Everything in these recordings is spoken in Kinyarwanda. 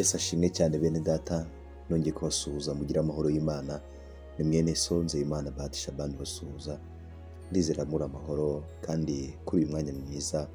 Yesu ashimwe cyane bene data, nongeye kubasuhuza mugire amahoro y'Imana. Ni mwene so Nzeyimana Bahati Shaban ubasuhuza. Ndizera muri amahoro kandi kuri uyu mwanya mwiza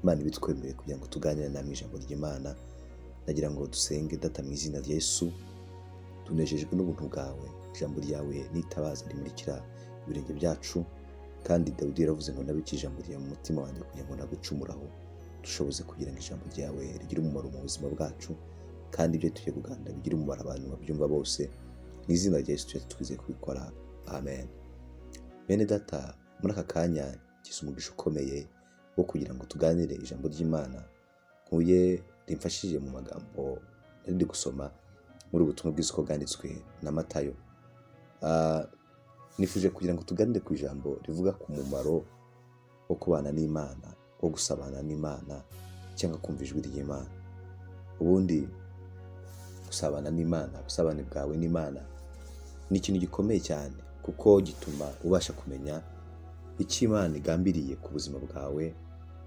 Imana ibitwemereye kugira ngo tuganire namwe ijambo ry'Imana. Ndagira ngo dusenge. Data, mu izina rya Yesu, tunejejwe n'ubuntu bwawe. Ijambo ryawe nitabaza rimurikira ibirenge byacu, kandi Dawidi yaravuze ngo nabike ijambo ryawe mu mutima wanjye kugira ngo nagucumuraho. Dushoboze kugira ngo ijambo ryawe rigire umumaro mu buzima bwacu, kandi ibyo tugiye kuganira bigire umumaro abantu babyumva bose. Mu izina rya Yesu tujye twizeye kubikora, amen. Bene data, muri aka kanya ngize umugisha ukomeye wo kugira ngo tuganire ijambo ry'Imana nkuye rimfashije mu magambo nari ndi gusoma muri ubu butumwa bwiza uko bwanditswe na Matayo. Nifuje kugira ngo tuganire ku ijambo rivuga ku mumaro wo kubana n'Imana, wo gusabana n'Imana cyangwa kumva ijwi ry'Imana. Ubundi gusabana n'Imana, ubusabane bwawe n'Imana ni ikintu gikomeye cyane, kuko gituma ubasha kumenya icyo Imana igambiriye ku buzima bwawe,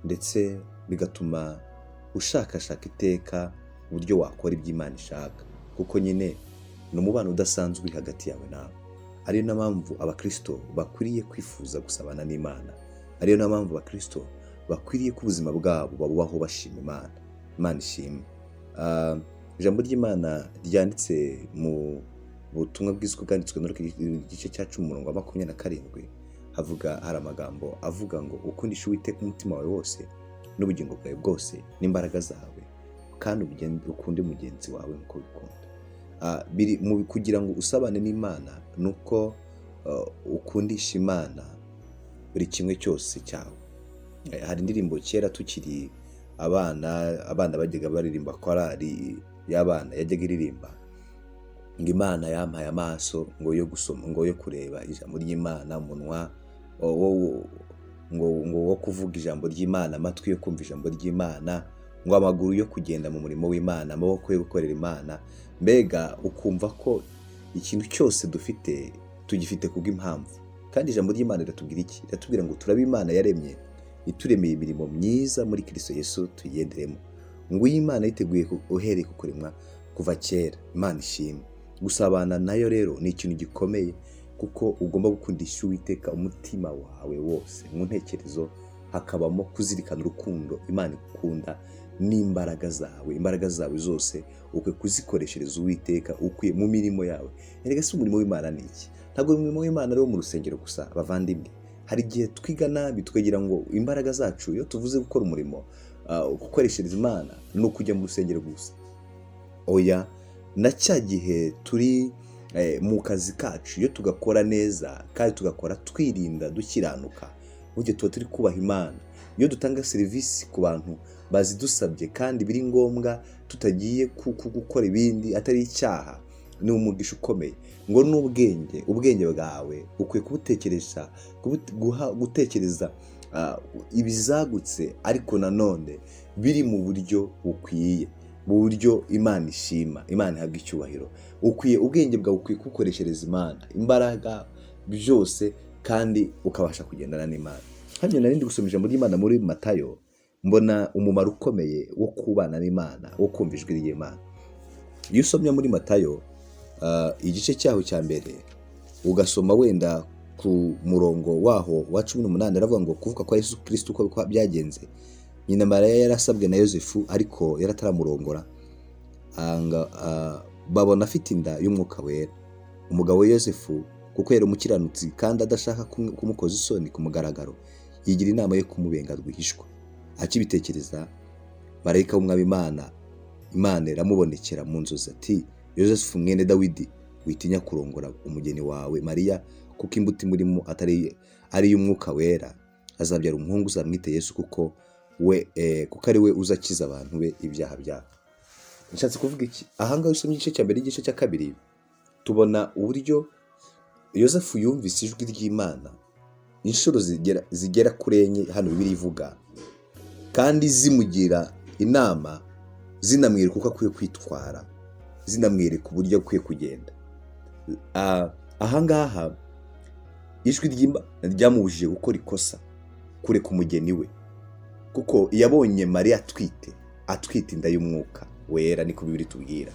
ndetse bigatuma ushakashaka iteka uburyo wakora ibyo Imana ishaka, kuko nyine ni umubano udasanzwe uri hagati yawe nawe. Ariyo na mpamvu abakristo bakwiriye kwifuza gusabana n'Imana, ariyo na mpamvu abakristo bakwiriye ko ubuzima bwabo babubaho bashima Imana. Imana ishimwe. Ijambo ry'Imana ryanditse mu butumwa bwiza uko bwanditswe na Luka igice cya 10 umurongo wa 27, havuga, hari amagambo avuga ngo ukundishe Uwiteka umutima wawe wose n'ubugingo bwawe bwose n'imbaraga zawe, kandi ukunde mugenzi wawe nk'uko wikunda. Biri mu kugira ngo usabane n'Imana ni uko ukundisha Imana buri kimwe cyose cyawe. Hari indirimbo kera tukiri abana, abana bajyaga baririmba, korali y'abana yajyaga iririmba ngo Imana yampaye amaso ngo yo gusoma, ngo yo kureba ijambo ry'Imana, umunwa ngo wo kuvuga ijambo ry'Imana, amatwi yo kumva ijambo ry'Imana, ngo amaguru yo kugenda mu murimo w'Imana, amaboko yo gukorera Imana. Mbega ukumva ko ikintu cyose dufite tugifite kubw'impamvu. Kandi ijambo ry'Imana riratubwira iki? Riratubwira ngo turabe Imana yaremye, ituremeye imirimo myiza muri Kristo Yesu tuyigenderemo. Ngo iyi Imana yiteguye uhereye ku kuremwa kuva kera. Imana ishimwe. Gusabana nayo rero ni ikintu gikomeye, kuko ugomba gukundisha Uwiteka umutima wawe wose. Mu ntekerezo hakabamo kuzirikana urukundo Imana ikunda n'imbaraga zawe. Imbaraga zawe zose ukwiye kuzikoreshereza Uwiteka, ukwiye mu mirimo yawe. Erega se umurimo w'Imana ni iki? Ntabwo umurimo w'Imana ari uwo mu rusengero gusa, bavandimwe. Hari igihe twiga nabi tukagira ngo imbaraga zacu, iyo tuvuze gukora umurimo, gukoreshereza Imana, ni ukujya mu rusengero gusa. Oya, na cya gihe turi mu kazi kacu, iyo tugakora neza kandi tugakora twirinda dukiranuka, burya tuba turi kubaha Imana. Iyo dutanga serivisi ku bantu bazidusabye kandi biri ngombwa, tutagiye gukora ibindi atari icyaha, ni umugisha ukomeye. Ngo n'ubwenge, ubwenge bwawe ukwiye kubutekeresha, gutekereza ibizagutse, ariko nanone biri mu buryo bukwiye, mu buryo Imana ishima, Imana ihabwa icyubahiro. Ukwiye ubwenge bwawe ukwiye kubukoreshereza Imana, imbaraga byose, kandi ukabasha kugendana n'Imana. Hano nari ndi gusoma ijambo ry'Imana muri Matayo, mbona umumaro ukomeye wo kubana n'Imana, wo kumva ijwi ry'Imana. Iyo usomye muri Matayo igice cyaho cya mbere, ugasoma wenda ku murongo waho wa 18, aravuga ngo kuvuka kwa Yesu Kristo uko byagenze, nyina Mariya yarasabwe na Yosefu ariko yarataramurongora, babona afite inda y'umwuka wera. Umugabo we Yosefu, kuko yari umukiranutsi kandi adashaka kumukoza isoni ku mugaragaro, yigira inama yo kumubenga rwihishwa. Akibitekereza, marayika w'Umwami Imana iramubonekera mu nzozi ati: Yosefu mwene Dawidi, witinya kurongora umugeni wawe Mariya, kuko imbuto imurimo atari ari iy'umwuka wera. Azabyara umuhungu, uzamwite Yesu, kuko ari we uzakiza abantu be ibyaha byabo. Nshatse kuvuga iki? Aha ngaha usomye igice cya mbere n'igice cya kabiri, tubona uburyo Yosefu yumvise ijwi ry'Imana inshuro zigera kuri enye hano Bibiliya ivuga, kandi zimugira inama, zinamwereka uko akwiye kwitwara, zinamwereka uburyo akwiye kugenda. Aha ngaha ijwi ry'Imana ryamubujije gukora ikosa, kureka umugeni we, kuko yabonye Mariya atwite inda y'umwuka Wera, niko Bibiliya itubwira.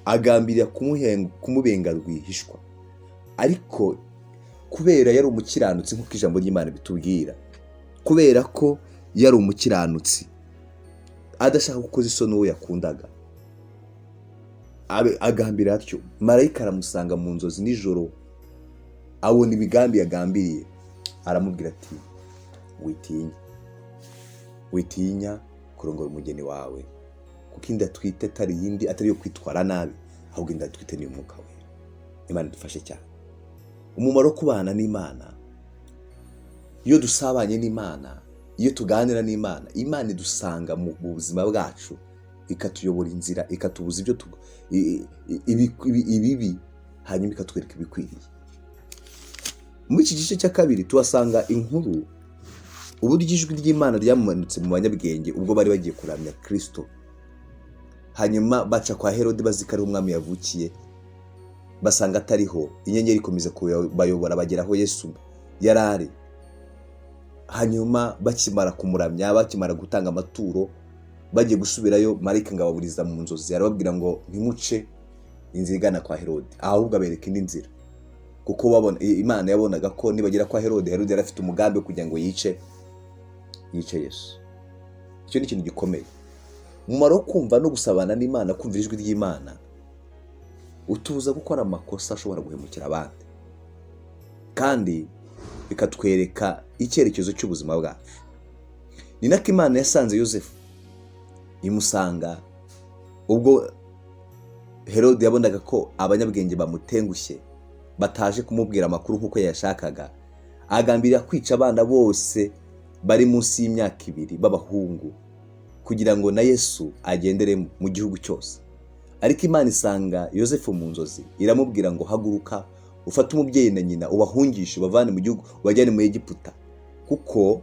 Agambirira kumubenga rwihishwa, ariko kubera yari umukiranutsi, nk'uko ijambo ry'Imana bitubwira, kubera ko yari umukiranutsi adashaka gukoza isoni uwo yakundaga, agambirira atyo. Marayika aramusanga mu nzozi nijoro, abona imigambi yagambiriye, aramubwira ati: "Witinya, witinya kurongora umugeni wawe, kuko inda atwite atari iyindi, atari iyo kwitwara nabi, ahubwo inda atwite ni Umwuka Wera." Imana idufashe cyane. Umumaro wo kubana n'Imana: iyo dusabanye n'Imana, iyo tuganira n'Imana, Imana idusanga mu buzima bwacu, ikatuyobora inzira, ikatubuza ibyo ibibi, hanyuma ikatwereka ibikwiriye. Muri iki gice cya kabiri tuhasanga inkuru uburyo ijwi ry'Imana ryamanutse mu banyabwenge ubwo bari bagiye kuramya Kirisito, hanyuma baca kwa Herode bazi ko ariho umwami yavukiye, basanga atariho. Inyenyeri ikomeza kubayobora, bagera aho Yesu yari ari. Hanyuma bakimara kumuramya, bakimara gutanga amaturo, bagiye gusubirayo, marayika ngo ababuriza mu nzozi, arababwira ngo ntimuce inzira igana kwa Herode, ahubwo abereka indi nzira, kuko babona Imana yabonaga ko nibagera kwa Herode, Herode yari afite umugambi wo kugira ngo yice Yesu. Icyo ni ikintu gikomeye. Umumaro wo kumva no gusabana n'Imana, kumva ijwi ry'Imana, utubuza gukora amakosa ashobora guhemukira abandi, kandi bikatwereka icyerekezo cy'ubuzima bwacu. Ni nako Imana yasanze Yosefu, imusanga ubwo Herode yabonaga ko abanyabwenge bamutengushye, bataje kumubwira amakuru nk'uko yayashakaga, agambirira kwica abana bose bari munsi y'imyaka 2 b'abahungu, kugira ngo na Yesu agendere mu gihugu cyose. Ariko Imana isanga Yosefu mu nzozi, iramubwira ngo: "Haguruka, ufate umubyeyi na nyina, ubahungishe, ubavane mu gihugu, ubajyane mu Egiputa, kuko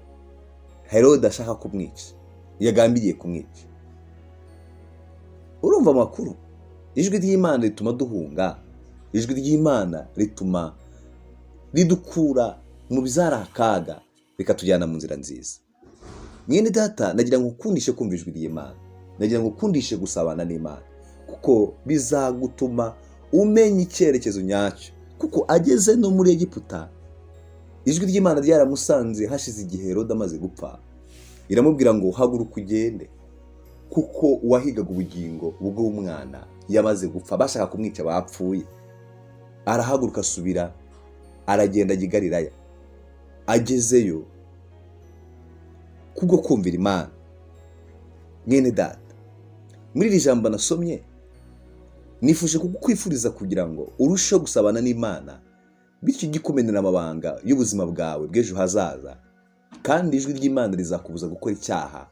Herode ashaka kumwica, yagambiriye kumwica." Urumva amakuru? Ijwi ry'Imana rituma duhunga, ijwi ry'Imana rituma ridukura mu bizari akaga, rikatujyana mu nzira nziza. Mwene data, nagira ngo ukundishe kumva ijwi ry'Imana, nagira ngo ukundishe gusabana n'Imana, kuko bizagutuma umenya icyerekezo nyacyo. Kuko ageze no muri Egiputa, ijwi ry'Imana ryaramusanze hashize igihe Herode amaze gupfa, iramubwira ngo: "Haguruka ugende, kuko uwahigaga ubugingo bw'umwana yamaze gupfa, bashaka kumwica bapfuye." Arahaguruka, asubira, aragenda ajya i Galilaya. Agezeyo kubwo kumvira Imana. Mwene data, muri iri jambo nasomye, nifuje kukwifuriza kugira ngo urusheho gusabana n'Imana, bityo ujye ukumenera amabanga y'ubuzima bwawe bw'ejo hazaza. Kandi ijwi ry'Imana rizakubuza gukora icyaha,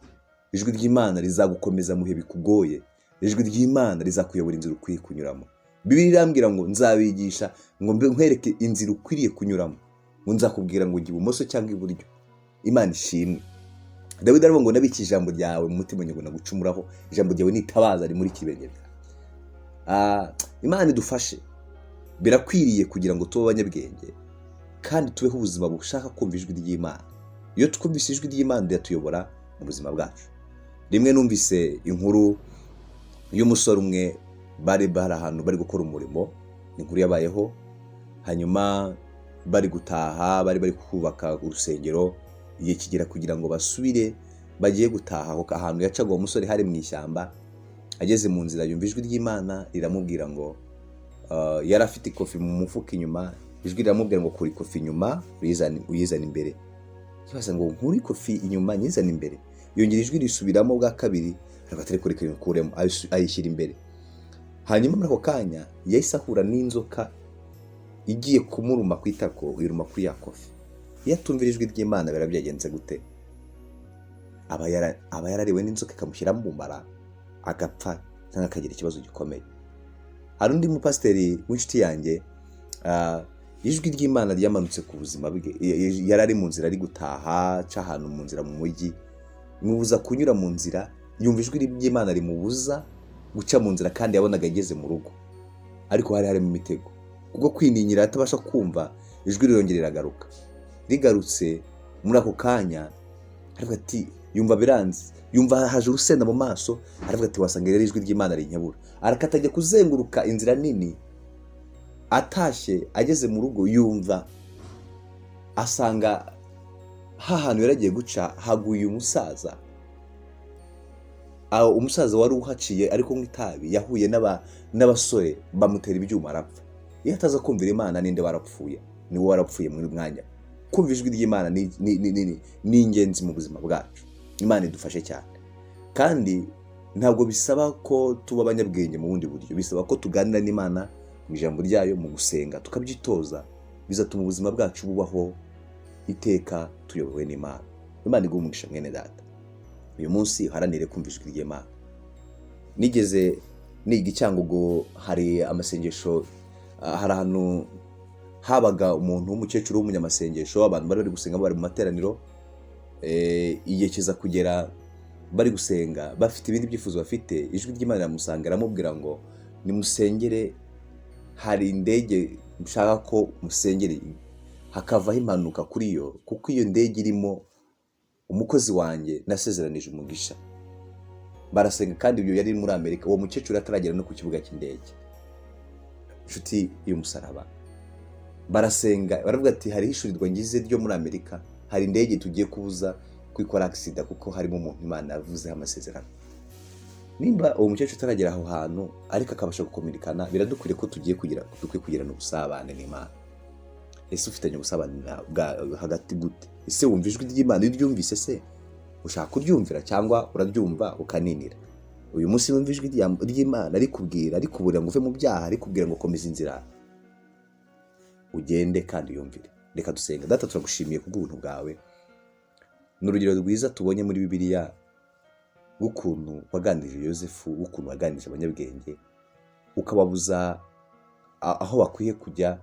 ijwi ry'Imana rizagukomeza mu bihe bikugoye, ijwi ry'Imana rizakuyobora inzira ukwiye kunyuramo. Bibiliya irambwira ngo: "Nzabigisha ngo mbe nkwereke inzira ukwiriye kunyuramo," ngo: "Nzakubwira ngo ujye ibumoso cyangwa iburyo." Imana ishimwe. Dawidi aravuga ngo: "Nabike ijambo ryawe mu mutima ngo nagucumuraho, ijambo ryawe nitabaza rimurikira ibirenge byawe." Imana idufashe. Birakwiriye kugira ngo tube abanyabwenge kandi tubeho ubuzima bushaka kumva ijwi ry'Imana. Iyo twumvise ijwi ry'Imana, riratuyobora mu buzima bwacu. Rimwe numvise inkuru y'umusore umwe, bari ahantu bari gukora umurimo, ni inkuru yabayeho. Hanyuma bari gutaha, bari kubaka urusengero, igihe kigera kugira ngo basubire, bagiye gutaha. Aho ahantu yacaga uwo musore hari mu ishyamba. Ageze mu nzira yumva ijwi ry'Imana riramubwira ngo, yari afite ikofi mu mufuka inyuma, ijwi riramubwira ngo: "Kura ikofi inyuma, uyizane imbere." Yibaza ngo: "Nkure ikofi inyuma nyizane imbere?" Yongera ijwi risubiramo bwa kabiri, aravuga ati: "Reka nkuremo," ayishyira imbere. Hanyuma muri ako kanya yahise ahura n'inzoka igiye kumuruma ku itako, iruma kuri ya kofi. Iyo atumvira ijwi ry'Imana, biba byagenze gute? Aba yarariwe n'inzoka, ikamushyiramo ubumara, agapfa cyangwa akagira ikibazo gikomeye. Hari undi mupasiteri w'inshuti yanjye, ijwi ry'Imana ryamanutse ku buzima bwe. Yari ari mu nzira ari gutaha, aca ahantu mu nzira mu mujyi, imubuza kunyura mu nzira. Yumva ijwi ry'Imana rimubuza guca mu nzira, kandi yabonaga ageze mu rugo, ariko hari harimo imitego. Kubwo kwininyira atabasha kumva ijwi, rirongera riragaruka. Rigarutse muri ako kanya aravuga ati Yumva biranze, yumva haje urusenda mu maso, aravuga ati wasanga rero ijwi ry'Imana rinkebura. Arakata ajya kuzenguruka inzira nini. Atashye ageze mu rugo, yumva asanga hantu yari agiye guca haguye umusaza. Aho umusaza wari uhaciye ariko kunywa itabi yahuye n'abasore bamutera ibyuma arapfa. Iyo ataza kumvira Imana, ninde warapfuye? Niwe warapfuye muri mwanya. Kumva ijwi ry'Imana ni ingenzi mu buzima bwacu. Imana idufashe cyane. Kandi ntabwo bisaba ko tuba abanyabwenge mu bundi buryo, bisaba ko tuganira n'Imana mu ijambo ryayo, mu gusenga, tukabyitoza. Bizatuma ubuzima bwacu bubaho iteka tuyobowe n'Imana. Imana iguhe umugisha, mwene data. Uyu munsi uharanire kumva ijwi ry'Imana. Nigeze niga i Cyangugu, hari amasengesho, hari ahantu habaga umuntu w'umukecuru w'umunyamasengesho. Abantu bari bari gusenga, bari mu materaniro. Igihe kiza kugera bari gusenga, bafite ibindi byifuzo bafite. Ijwi ry'Imana riramusanga, aramubwira ngo nimusengere, hari indege nshaka ko musengere hakavaho impanuka kuri yo, kuko iyo ndege irimo umukozi wanjye nasezeranije umugisha. Barasenga, kandi ibyo yari muri Amerika, uwo mukecuru ataragera no ku kibuga cy'indege. Inshuti y'umusaraba, barasenga, baravuga ati hari ishurirwa ngize ryo muri Amerika, hari indege tugiye kubuza kwikora accident kuko harimo umuntu Imana yavuzeho amasezerano. Nimba uwo mukecuru ataragera aho hantu ariko akabasha gukominikana, biradukwiriye ko tugiye kugira, dukwiye kugirana ubusabane n'Imana. Ese ufitanye ubusabane hagati gute? Ese wumva ijwi ry'Imana? Iyo uryumvise se ushaka kuryumvira cyangwa uraryumva ukaninira? Uyu munsi wumva ijwi ry'Imana rikubwira, rikuburira ngo uve mu byaha, rikubwira ngo komeza inzira ugende kandi uyumvire. Reka dusenga. Data, turagushimiye kubw'ubuntu bwawe. Ni urugero rwiza tubonye muri Bibiliya rw'ukuntu waganirije Yosefu, w'ukuntu waganirije abanyabwenge, ukababuza aho bakwiye kujya,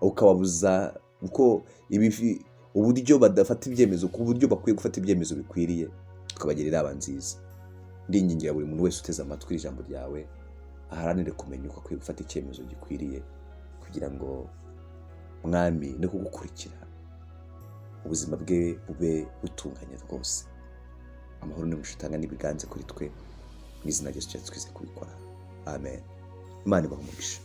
ukababuza uko uburyo badafata ibyemezo, ku buryo bakwiye gufata ibyemezo bikwiriye, ukabagira inama nziza. Ndingingira buri muntu wese uteze amatwi ijambo ryawe aharanire kumenya uko akwiye gufata icyemezo gikwiriye kugira ngo, Mwami, no kugukurikira ubuzima bwe bube butunganye rwose. Amahoro n'umugisha utanga n'ibiganze kuri twe. Mu izina rya Yesu twize kubikora, amen. Imana ibahe umugisha.